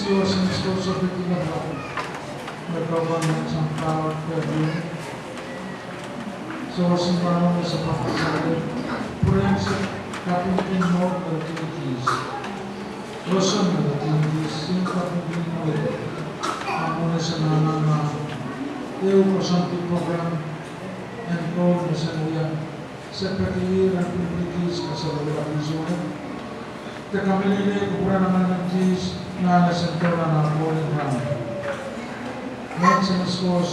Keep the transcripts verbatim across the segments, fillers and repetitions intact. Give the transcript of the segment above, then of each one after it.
Sohte sohte peki me pahn, me pahn sang pahn peki. Sohte pahn me se pahn sang pahn. Pwurehng se kapingkin mwo me activities. Roson me activities, sin kapingkin mwo. Amwo se nanana. Ehu koasoandi program en koul me se wia. Se peki ih ren pil kis kasalehiong kis wet. De kamehlele kupwuren anahn en kis nan esen doula nan polin rahn. Mehn semes koaros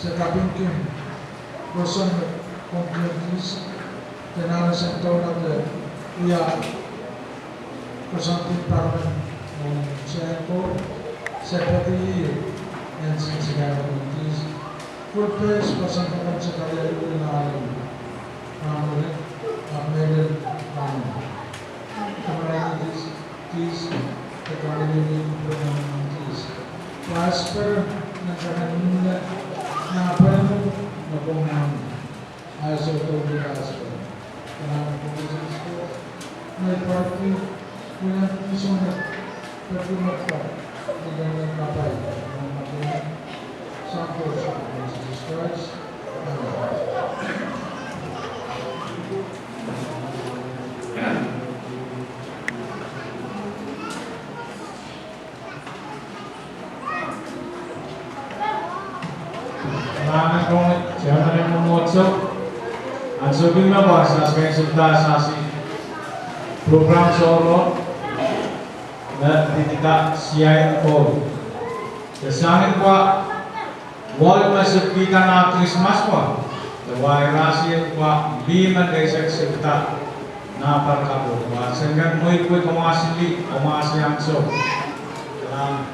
se kapingkin roson me kontien kis de nan esen doula de wia koasoandi department en sehn koul, se peki ih en sinsikan en kis. Full page, pasang pakan sekali lululong. Rahn wet, ahpw mehlel rahn wet. Kamehlele kis, kis, de kamehlele kupwuren anahn en kis. Pastor, nan kamehlele, nan pwehn, nan pwehn. Ahi sohte wia pastor. Kanan pwuhken sohte. Nei parti, wia kis sohte. Peki mehkot. Ni kenen kapai. Nan pwehn. Sang Koht, Sises Krais. Amen. Rahn en rong, chairman en mwomwohdiso. Ansou kin me pahn saspen sipda sasi program sohro me pidada siain koul. De sang en pwa wol me sipda nan Krismas pwa, de wairasi en pwa lih me deisek sipda nan Parakapwo. Wa sengkak mwekid komwasili, komwasi ansou. Salam.